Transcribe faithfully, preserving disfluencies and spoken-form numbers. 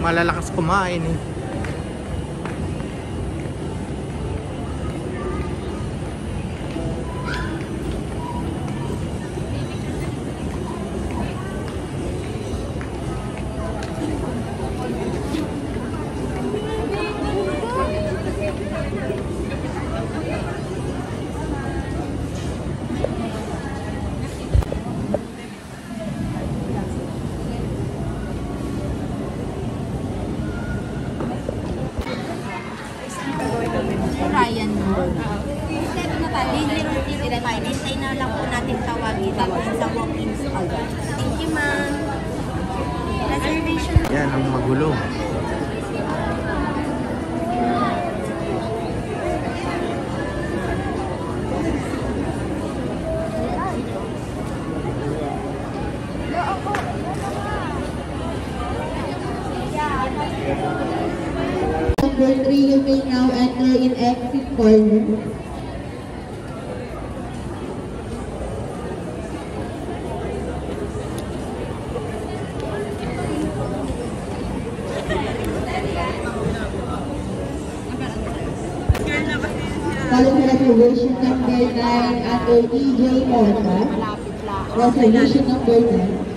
Malalakas kumain eh. Ryan mo. Hindi, hindi, hindi. Hintay na lang po natin tawagin dahil sa walk-ins pa. Thank you, ma'am. Reservation. Yan ang magulo. Number three, you may now enter in exit four. Followed by resolution number nine, under E J Mota. Resolution number nine.